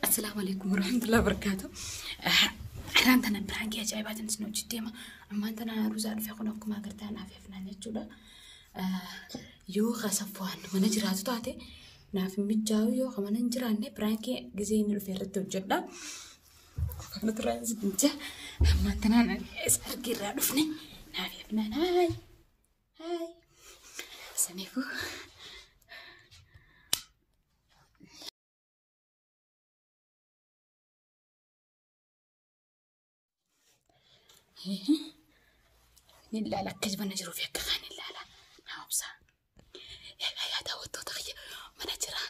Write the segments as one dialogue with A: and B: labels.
A: Assalaamu alaikum warahmatullahi wabarakatuh. Har'aan tana piraankii ajaa'ibaatiin isin hojii deema. Ammaan tana aruuzaa dhufe kun akkuma agartan naaf afnaan jechuudha. Yoo Safwaan mana jiraatu taate naaf hin mijaa'u, yoo mana hin jiraanne piraankii gizee inni dhufe irratti hojjedha. Kana turaan isin jaa. Ammaan tanaan argirraa dhufne naaf afnaan haay haay. Saniifuu ni ilaala akka mana jiruu fi akka kaan ilaala. Naa obsaa. Egaa yaa daawwattoota kiyya, mana jira.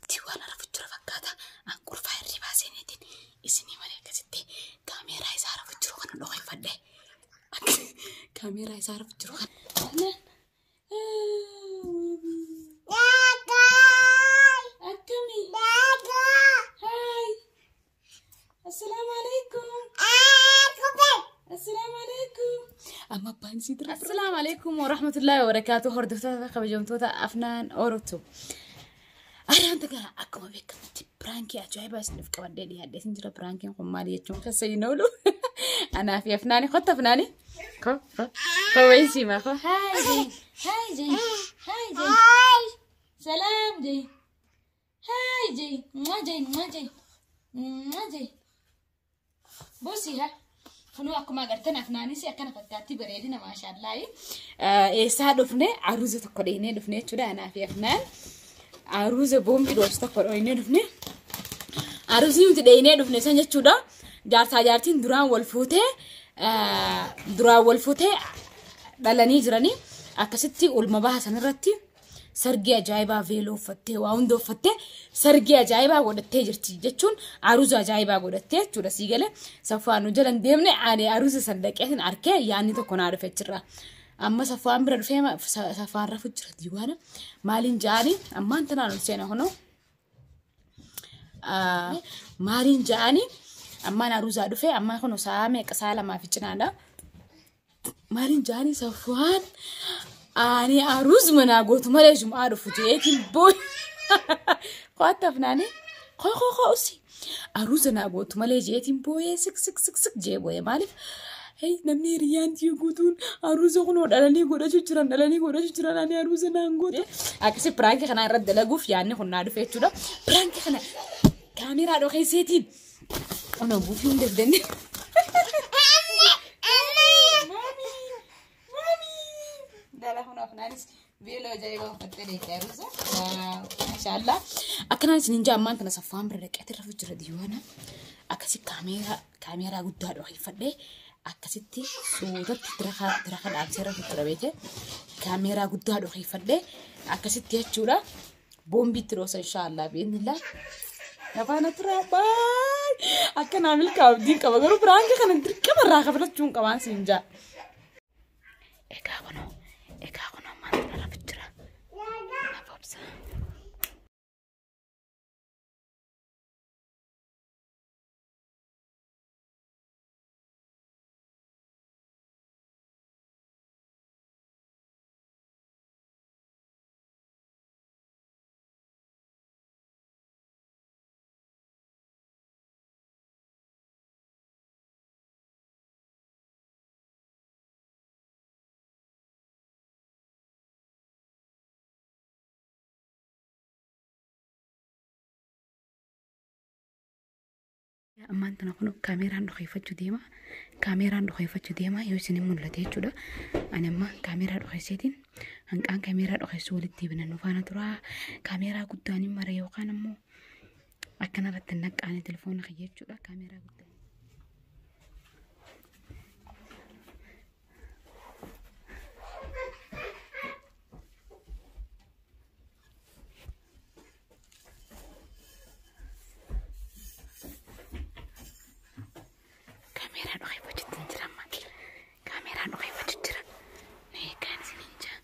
A: Diiwaan rafu jira fakkaata. An qulfaa hirribaa seeneetiin isinii malee akkasitti kaameeraa isaa rafu jiru kana dhokeeffadhe. Kaameeraa isaa rafu jiru kana. Akkami? Haay. Assalaamu alaikum. Assalaamu alaikum. Amma abbaan isii dura. Assalaamu alaikum warahmatullahi wabarakaatuh. Hordoftoota kabajamtoota Afnaan Orotu. Araan gara akkuma beekamutti piraankii ajaa'ibaa isiniif qabadhee dhiyaadhee isin jira. Piraankiin kun maali jechuun keessa hin oolu. Anaa fi Afnaani kotta Afnaani. Ko ko ko weesii ko. Haay Jeen. Haay Jeen. Haay Jeen. Salaam Jeen. Haay Jeen. Mwah Jeen. Mwah Jeen. Mwah Jeen. Buusii haa. Kunoo akkuma agartan Afnaanis akkana fakkaatti bareedina maashaallah. Eessaa dhufne? Aruuza tokko dheenee dhufne jechuudha anaa fi Afnaan. Aruuza boombii dhoosu tokko dheenee dhufne. Aruuzni nuti dheenee dhufne san jechuudha. Jaarsaa jaartiin duraan wal fuutee dhalanii jiranii akkasitti ulma baha sanirratti sargii ajaa'ibaa veeloo uffattee, waa hunda uffattee, sargii ajaa'ibaa godhattee jirti jechuun aruuza ajaa'ibaa godhattee jechuudha sii galee. Safwaan nu jalan deemne, ani aruuza san dhaqeetiin arkee yaadni tokko naa dhufe jirra. Amma Safwaan bira dhufee Safwaan rafu jira diiwaana maaliin ja'anii ammaan tanaan ol seena kunoo maaliin ja'anii ammaan aruuzaa dhufe. Ammaan kun sa'a meeqa? Sa'a 2 fi cinaadha. Maaliin ja'anii Safwaan ani aruuzuma naa gootu malee jum'aa dhufu jeetiin booy. Qo'atta Afnaanii koo koo koo usi aruuza naa gootu malee jeetiin booyee sik sik sik sik jee booyee. Maaliif? Hey, namni hiriyaan tiyya guutuun aruuza kunoo dhalanii godhachuu jiran, dhalanii godhachuu jiran, ani aruuza naan goote. Akkasi piraankii kana irratti dalaguuf yaadni kun naa dhufe jechuudha. Piraankii kana kaameeraa dhokeesseetiin onoo buufii hunda fidanii. Dala kun Afnaanis beeloo ajaa'ibaa uffattee deemtee aruuza. Maashaallah. Akkanaan isin jaa ammaan tana Safwaan bira dhaqeetti rafu jira diiwaana. Akkasi kaameeraa guddaa dhokeeffadhee akkasitti suutatti tiraka dhaabsee rafu jira beete. Kaameeraa guddaa dhokeeffadhee akkasitti jechuudha. Boombiitti dhoosa inshaallah bi'inillah. Afaan aturaa baay akka naa milkaa'u abdiin qaba, garuu piraankii kana dirqama irraa kafalachuun qabaan siin jaa. Egaa kunoo ammaan tana rafu jira. Naaf obsa. Ammaan tana kun kaameeraan dhokeeffachuu deema. Kaameeraan dhokeeffachuu deema yoo isin mul'ate jechuudha. Ani amma kaameeraa dhokeesseetiin hanqaan kaameeraa dhokeessuu walitti deebinan nu faana tura. Kaameeraa guddaan hin mara yookaan ammoo akkanarratti naqqaanii telefoona kiyya jechuudha. Kaameeraa guddaan. Kaameeraa dhokeeffachuutti hin jira amma. Kaameeraan dhokeeffachuu jira. Na eegaan isin hin jira.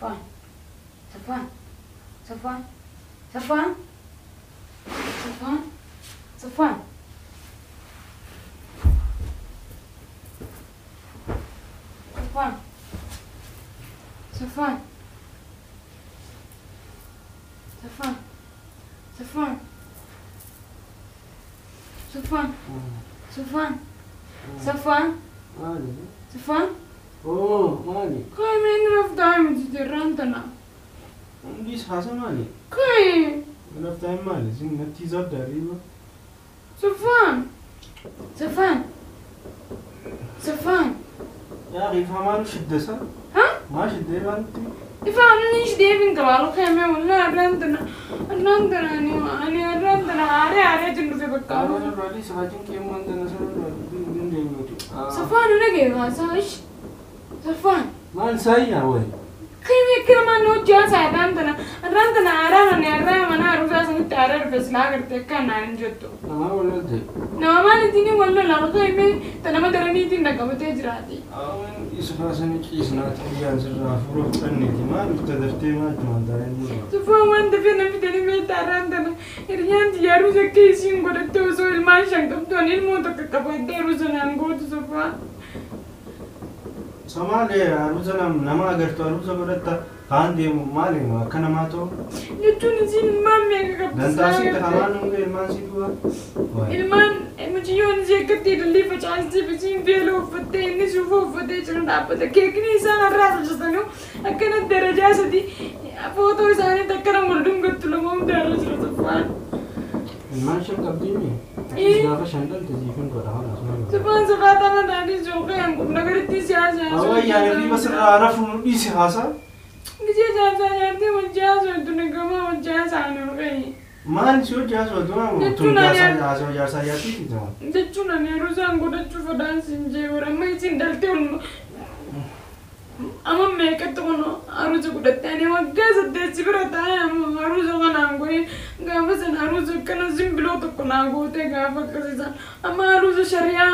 A: Safwaan. Safwaan. Safwaan. Safwaan. Safwaan. Safwaan. Safwaan. Safwaan. Safwaan. Safwaan. Safwaan. Safwaan. Safwaan.
B: Maali?
A: Safwaan.
B: Oo, maali?
A: Kai meen raftaa miti jirraan tana.
B: Hundi haasa maali?
A: Kai.
B: Raftaa maali? Isin natti zabda riba.
A: Safwaan. Safwaan. Safwaan.
B: Yaa rifa shidda sa?
A: Ha?
B: Maa shidda wanti?
A: Ifaan deebin qabaa khayme wallahi arrantana arrantana ani arrantana aare aare jinnu bakka.
B: Arrantana saatin keemman tana sarara dindeemti.
A: Safwaan nage haasash. Safwaan.
B: Maal saayya way?
A: Khayme kirma no jaasa arrantana arrantana aaraan ani arraa mana aruusaa sanitti aara dhufe silaa garte akka naan jettu.
B: Nama wallolte.
A: Nama maalitiin wallola khayme tanama daraniitiin naqabatee jiraati.
B: Awen isfaasani ciisnaati biyyaan sirraa furuuf xanneeti maal ufta daftee maaltu mantaa'ee jiru.
A: Safwaan waan dafee na fidanii meeshaa arrantana hiriyaan xiyyaaruu akka isiin godhatte osoo ilmaan shan qabdu ani ilmoo tokko qabadde aruusa naan gootu Safwaan.
B: Somaalee aruusa nama agartu aruusa godhatta kaan deemu maali akka namaa ta'u.
A: Jechuun isiin ilmaan meeqa qabdi?
B: Dantaa sitti hamaan hunda ilmaan si du'a.
A: Ilmaan mucayyoon isii akkatti ilillii facaastii isiin beela uffattee inni suufa uffatee jiru dhaabbata. Keekni isaan irraa hojjetanu akkana darajaa sadii footoo isaaniitti akkana wal dhungattu lama hunda irra jiru Safwaan.
B: Ilmaan shan qabdiimi? Gaafa shan dhalte siifin godha haala asuma.
A: Safwaan safaa tana daandii suuqii hanqub nagaritti siyaasa.
B: Awayyaan hirriba sirraa rafu nu dhiisi haasaa.
A: Gisee jaarsaa jaartee wajjin haasoftu nagama wajjin haasa'an ol
B: Maal si hojii haasoftu tun jaarsaa jaarsaa jaartiiti ta'u.
A: Jechuun ani aruusaan godhachuu fedhaan siin jee amma isin dhaltee olma. Amma meeqatti kun aruusa godhatte ani waggaa 8 si bira taa'ee amma aruusa kanaan godhee gaafa sana aruusa akkana simbiloo tokko naa gootee gaafa akkasiisan amma aruusa shari'aa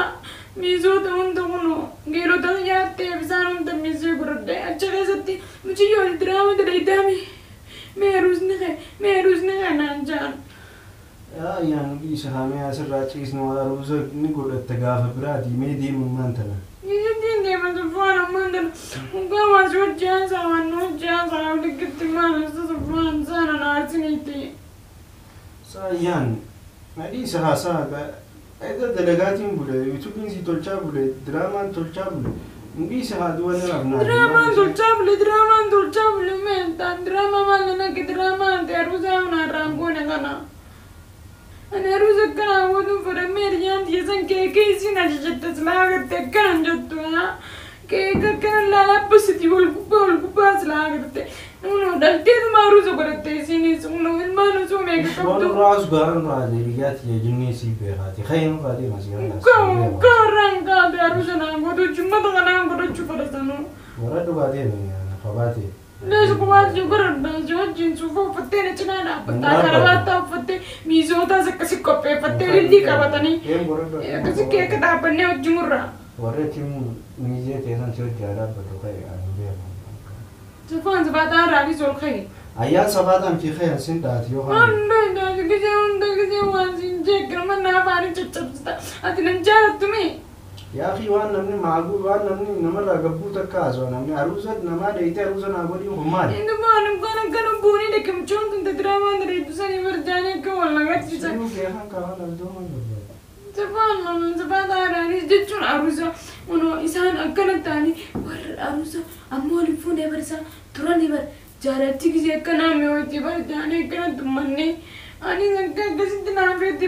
A: miizoota hunda kun geelota nyaattee bisaan hunda miizee godhadhe achi keessatti mucayyoo diraama dalayidaami mee aruusni kee mee aruusni kee naan jaan.
B: Yaa dhiisa hamee asirraa ciisnu aruusa ni godhatte gaafa biraati mee deemummaan tana.
A: Ijjittiin deema Safwaan ammaan tana hoggaa waan si hojii haasaa waan hojii haasaa walitti maal isa Safwaan sana na arsiniitti.
B: Saayyaan dhiisa haasaa Eda dalagaatiin bule yuutuubiin si tolchaa bule diraamaan tolchaa bule dhiisa haa du'a ni rafnaa.
A: Diraamaan tolchaa bule diraamaan tolchaa bule meeshaan diraamaa maal naqe diraamaan ta'e aruusaa hunarraan goone kana. Ani aruusa akkanaa gootuun fudhamee hiriyaan xiyyeessan keekee isiin ajajatte silaa agarte akkanan jettu keeka akkana laalaa basitii wal gubbaa silaa agarte Uno dhalteetuma aruusa godhatte isiinis uno ilmaan osoo meeqa qabdu.
B: Waan raas garan raas hiriyaati jinnii si beekaati khayeen raati masiraa.
A: Kaarraan kaate aruusa naan gootu jummata kanaan godhachuu fedhasanuu.
B: Warra dhugaatii qabaate.
A: Lees kubaati godhadhaa si wajjin suufa uffattee na cinaa dhaabbattaa karabaattaa uffattee miizootaas akkasi qopheeffattee lillii qabatanii akkasi keeka dhaabbannee wajjin murraa.
B: Warra ittiin miizee teessan si wajjin dhaabbatu ka'e ani beeku.
A: Safwaan safaataan raadis ol ka'e.
B: Ayyaan safaataan fi ka'e sin dhaati yoo
A: kaan. Hunda gisee hunda gisee waan sin jeeqirma naaf ani caccabsita ati nan jaalattu mee.
B: Yaa fi waan namni maaguu waan namni namarraa gabbuu takka haasawaa namni aruusa namaa dheeyitee aruusa naa godhiin kun maali?
A: Inni waan kana kana buunii dhaqamchoon tun diraamaan dheeddu sanii barjaanii akka wal nagachiisan.
B: Sinuu beekan kaafan abdoo maal barbaada?
A: Safwaan safaataan raadis jechuun aruusa unoo isaan akkana ta'anii warra aruusa amma waliin fuunee barisaa turanii bar jaalatti gisee akkanaa mi'ootti barjaanii akkana tummannee anis akka akkasitti naafeetti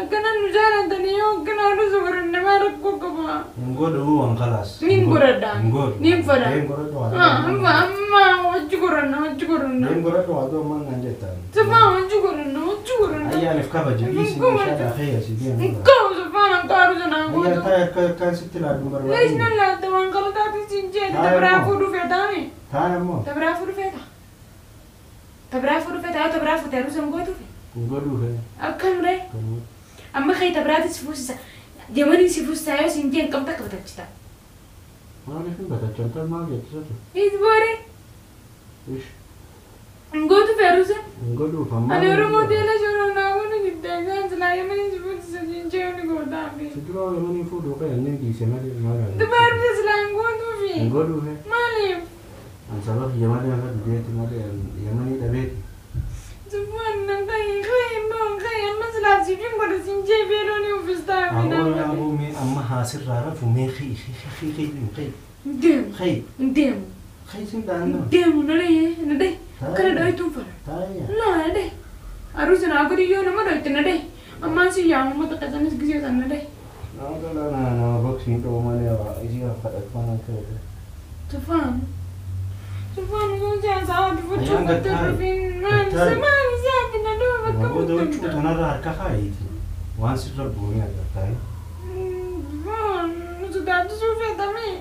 A: akkana nu jaalatanii yoo akkana aruusa godhanne maal rakkoo qaba.
B: Hin godhu waan kalaas.
A: Nin godhadha.
B: Hin godhu.
A: Nin fedha.
B: Hin godhadhu haa
A: Amma amma hojii godhanna hojii godhanna.
B: Hin godhadhu haa ta'u ammaan kan jettan.
A: Safwaan hojii godhanna hojii godhanna.
B: Ayyaaniif kabaja dhiisi meeshaadhaa fayyasi deemu.
A: Kaa'u Safwaan akka aruusa naa
B: Ayyaan
A: gootu.
B: taa'e akka akkaan sitti laaddu
A: Lees
B: barbaadu.
A: nan laatta waan qalataatti siin jeete tabiraa fuudhu feetaami.
B: Taa'e immoo.
A: Tabiraa fuudhu feeta. Tabiraa fuudhu feeta haa tabiraa fuute aruusa hin gootuufi.
B: Hin godhuu fee.
A: Akkam ree. Amma kee tabiraatis fuusisa. Yamaniin si fuusisaa yoo siin jeen qabda qabatachita.
B: Maaliif hin batachan maal jechisatu?
A: Is boore.
B: Ish.
A: Ngootu feerusa.
B: Hin godhuuf amma.
A: Ani Oromoo teela shoroo naa godhu jiddee isaan silaa Yemanii si fuuchisa siin ni gootaafi.
B: Si dura Yemanii fuudhuu kan inni dhiise malee maal.
A: Duba aruusa silaa hin gootuufi.
B: Hin godhuufe.
A: Maaliif?
B: An saba kiyya malee hafa dubeeti malee Yemanii dhabeeti.
A: Safwaan nan ka'e ka'e immoo ka'e amma silaa siifin godhe siin jee beeloo ni uffistaa fi naa
B: Aboo
A: godhe.
B: aboo mee amma haasirraa rafu mee khii khii khii khii khii
A: Deemu.
B: khii
A: Deemu.
B: khii sin daannoo.
A: Deemu na dhahee na dhahe. Kana dhaheetuun fara.
B: Taaya.
A: Na dhahe. Aruusa naa godhi yoo nama dhahetti na dhahe. Ammaan si yaamu mata qasanis gisee san na dhahe.
B: Nama tolaa na nama boksiin dhoo malee isii kadhatu waan ta'eef.
A: Safwaan. Safwaan osoo siyaasaa ati fuchuu
B: Ayyaan
A: gottee
B: gattaa'i.
A: dhufiin maal
B: Gattaa'i.
A: maal isaati na dhufa bakka
B: Booda huccuu
A: buttudha.
B: tanarra harka kaayiiti. Waan sirra bu'uun agartaa.
A: Safwaan nu sodaachisuu feetamee.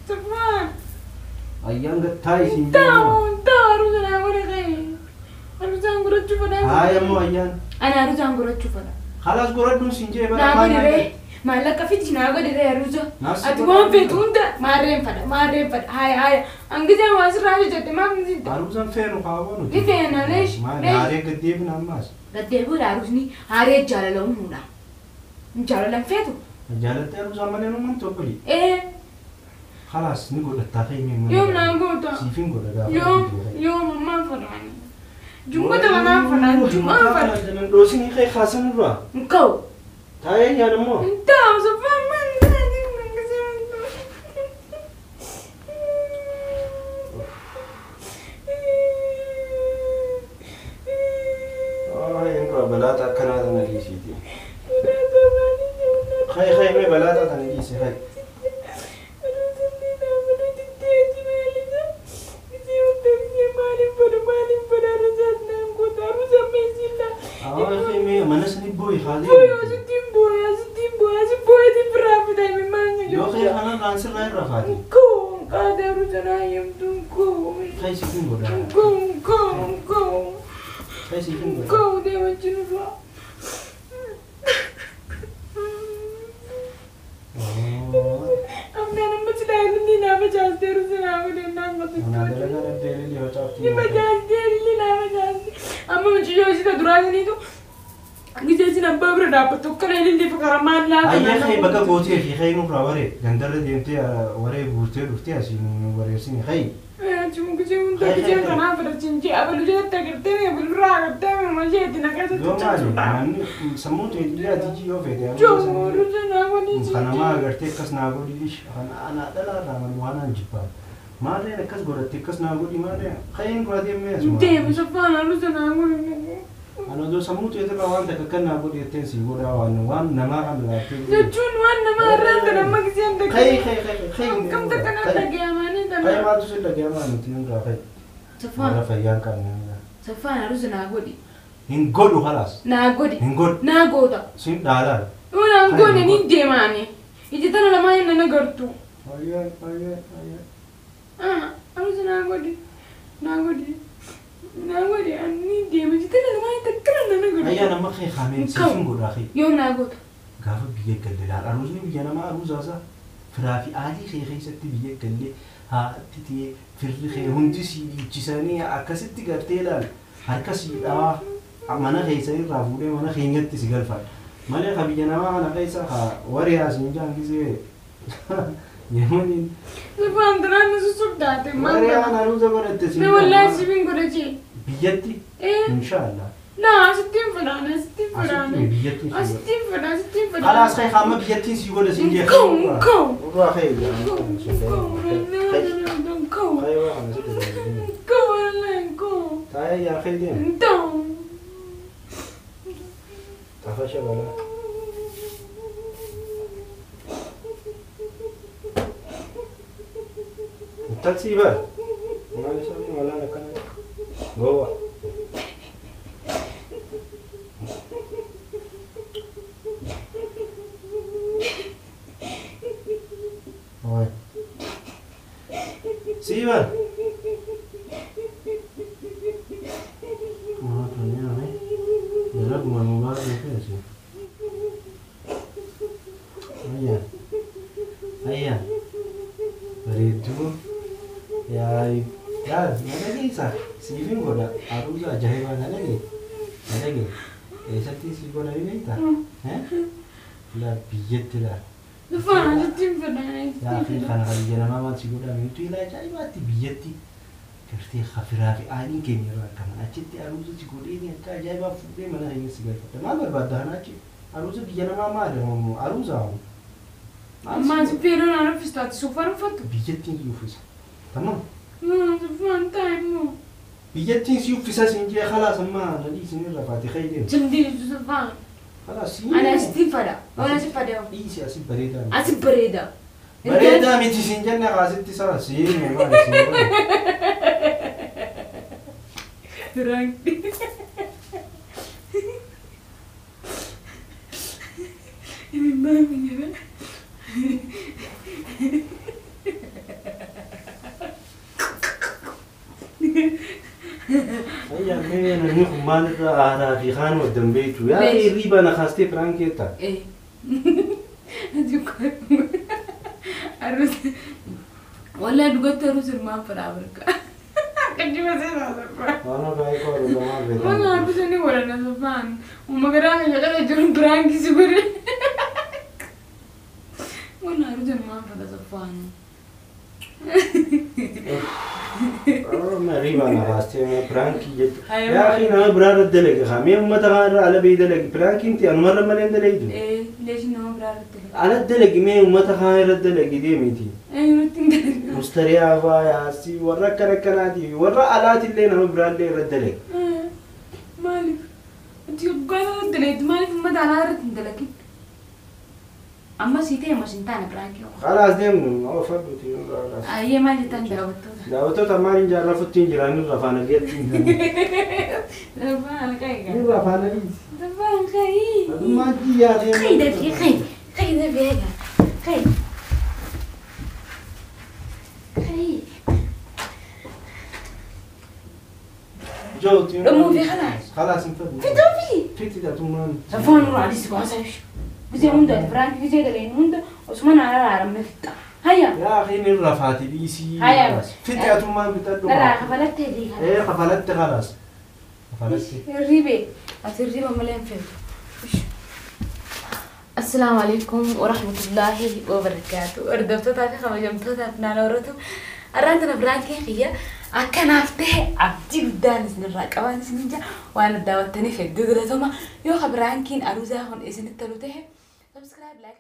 A: Safwaan.
B: Ayyaan gattaa'i siin
A: Taa'u taa'u aruusa naa godhe ka'e. Aruusaan godhachuu fedhaa.
B: Haaya immoo ayyaan.
A: Ani aruusaan godhachuu fedha.
B: Khalaas godhadhuun siin jee bara
A: Naa
B: maal
A: godhe
B: naan
A: ree. Maallaqa fidi naa godhe ree aruusa.
B: Naaf si
A: Ati
B: godha.
A: waan feetu hunda maarreen fedha maarreen fedha haaya haaya. Hangisee waa sirraa hojjette maaf ni sitta.
B: Aruusaan feenu kaawwa nuti.
A: Ni feena leesh.
B: Maal
A: Leesh.
B: haaree gaddeebina ammaas.
A: Gaddeebiin aruusni haaree jaalala uumuudha. Jaalalan feetu.
B: Jaalattee aruusaan malee numan tokkoli.
A: Ee
B: Khalaas ni godhattaa ka'e mee
A: yoom naa goota.
B: Siifin godha gaafa.
A: Yoom yoom ammaan fedhaani. Jummata kanaan fedhaan jummaan fedha.
B: Dhoosinii ka'e kaasan irraa.
A: Hin ka'u.
B: Taa'ee yaan immoo.
A: Hin taa'u Safwaan maal
B: Balaaxa akkanaa tana dhiisiiti. Ka'e ka'e mee balaaxa tana dhiisi ka'e. Awwa mee mana sani booyi haadhi. Yoo ka'e kanaan raansirraa irra faati. Ka'e siifin godha. Ka'e siifin godha. Anaa dalagaa dhabdee illee facaaftii.
A: Amma mucayyoo ishee duraasiniitu gisee isin abbaa bira dhaabbattu akkana ilillee fakkaara maal laata?
B: Ayyee ka'e bakka gootee fi ka'e nurraa waree gandarra deemtee waree guurtee dhuftee asii nu wareersini ka'e.
A: Achuma gisee hunda gisee kanaa fudhachiin jee abalu jalatti agartee abalurraa agartee masheetti naqasa
B: Yoo maali
A: tuchachuudha.
B: namni sammuu ta'e adii yoo fedhe
A: Joomuru sanaa waliin
B: Kanamaa agartee akkas naa godhi ish anaa dhalaarraa malu waan an jibbaan. Maarreen akkas godhatte akkas naa godhi maarreen ka'een dura deemee asuma.
A: Deemu Safwaan aruusa naa godhi.
B: Ana osoo sammuu ta'e waan takka akkan naa godhi jetteen sii godhaa waan waan namaa kan laattee.
A: Jechuun waan namaa irraan tan amma giseen
B: Ka'ee
A: dhaga'e.
B: ka'ee ka'ee ka'ee.
A: Akkam takka naan dhaga'amanii
B: Ka'ee
A: tana.
B: maaltu si dhaga'amaa nuti hundaa ka'e.
A: Safwaan
B: Warra fayyaa hin qabne.
A: Safwaan aruusa naa godhi.
B: Hin godhu khalaas.
A: Naa godhi.
B: Hin godhu.
A: Naa goota.
B: Siin dhaalaan.
A: Naan goone ni deemaani. Iji tana lamaan hin agartu.
B: Ayyee ayyee ayyee.
A: Aruusa naa godhi. Naa godhi. Naa godhi. Ani ni deema. Iji tana lamaan takkana nan agartu.
B: Ayyaan amma ka'e kaameen siifin godhaa ka'e.
A: Yoom naa goota.
B: Gaafa biyya galle laal aruusni biyya namaa aruusaasaa firaa fi aalii kee keessatti biyya galle haati tee firri kee hundi sii dhiichisanii akkasitti gartee laal harka sii dhawaa mana keessa irraa fuudhee mana keenyatti si galfadha. Malee ka biyya namaa kana keessa ka waree asiin jaan gisee Yemaniin
A: Safwaan tanaan nu susubdaate maal
B: waree
A: kana.
B: aan aruusa godhatte siin
A: Mee wallaahi siifin godha jee.
B: biyyatti
A: Ee.
B: inshaallah
A: Naa asittiin fedhaan asittiin
B: asitti
A: fedhaan.
B: biyyatti si godha.
A: Asittiin fedha asittiin fedha.
B: Khalaas ka'e amma biyyattiin si godha siin jee.
A: Ka'u ka'u.
B: Urraa ka'e.
A: Ka'u ka'u.
B: Ka'e waa kana sitti godha.
A: Ka'u wallaahi ka'u.
B: Taa'ee yaa ka'e deema.
A: Ta'u.
B: Tafasha balaa. Taksii bar. Maal isaa malaan akkana. Gowwa. Oi. Sii bar. Maal tuni ame. Dalaguma nu baasuu feesi. Ayyaa. Ayyaa. Bareedduu. Yaa Laal na dhageessa siifin godha aruuza ajaa'ibaa na dhagee na dhagee eessatti si godha ni beektaa? Laal biyyatti laal.
A: Safwaan asitti hin fedha.
B: Yaa fi kana kan biyya namaa maal si godha nuti ilaa ajaa'ibaatti biyyatti gartee kafiraa fi aaniin keenya irraa argaman achitti aruuza si godhee akka ajaa'ibaa fuudhee mana keenya si galfadha. Maal barbaadda kana achi? Aruuza biyya namaa maali aruuza haa?
A: Amma asitti yeroo naan uffistu ati suufaan uffattu?
B: Biyyattiin si uffisa. Tamam.
A: Safwaan taa'e immoo.
B: Biyyattiin si uffisa siin jee khalaas amma nadii isin irra faate khaydeem.
A: Jimdii Safwaan.
B: Khalaas siin.
A: Ani asitti hin fedha. Waan asi fedha.
B: Dhiisi asi bareedaa.
A: Asi bareeda.
B: Bareedaa miti siin jenne kaasitti isaa siin maal siin godhe.
A: Piraanki. Imimmaan biyya.
B: Ayyaa mee namni kun maalirraa aadaa fi kaan waddan beektu yaa hirriiba na kaastee piraankii jetta.
A: Aruusa wallahi dhugatti aruusa ilmaan fedhaa barka. Qajjiba seenaa saffaan.
B: Waan baay'ee koo aruusa maal beekaa.
A: Waan aruusa ni godhana saffaan. Uumma garaa kan shaqala jiru piraankii si godhe. Waan aruusa ilmaan fedha saffaan.
B: Hirriiba na kaastee piraankii jettu. Yaa akhi nama biraarra dalage haa mee uummata kanarra ala bee dalage piraankiin ta'e anumarra malee hin dalagdu.
A: Leeshin nama biraarra dalage.
B: Ala dalagi mee uummata kanarra dalage deemiti.
A: Nutti hin dalage.
B: Mustariyaa faa yaasii warra akkana akkanaati warra alaatillee nama biraallee irra dalage.
A: Maaliif? Ati hoggaa irra dalagdu maaliif uummata alaa irratti hin dalagin? Amma sii ta'e mos hin taane piraankii.
B: Khalaas deemnu oofadhuuti.
A: Ayyee maal jettan daawwattoota?
B: Daawwattoota maaliin jaarrafutti hin jiraan irra afaan argeetti.
A: Afaan ka'e.
B: Irra afaan argeetti.
A: Afaan ka'e.
B: Adummaan jiyyaa deemu.
A: Ka'e dafee ka'e. Ka'e dafee ka'e. Ka'e.
B: Jooti.
A: Dhumuu fi khalaas.
B: Khalaas hin fedhu.
A: Fiduu fi.
B: Fiti tatummaan.
A: Safaan nurraa adii si baasaa ishee. Gisee hunda piraanki gisee daleen hunda osuma naara raaramne fixa. Hayya.
B: Yaa akhi ni rafaati dhiisii.
A: Hayya.
B: Fiti atummaan bitadhu.
A: Narraa kafalattee deekaa.
B: Ee kafalatte khalaas. Kafalatte.
A: Hirribe. Ati hirriba malee hin feetu. Assalaamu alaikum warahmatullaahi wabarakaatu. Hordoftootaa fi kabajamtootaaf naannoo horatu. Arraan tana piraankii kiyya akkanaaf ta'e abdii guddaan isinirraa qaban isin jira waan daawwattaniif hedduu galatoomaa yoo ka piraankiin aruuzaa kun isinitti tolu ta'e subscribe like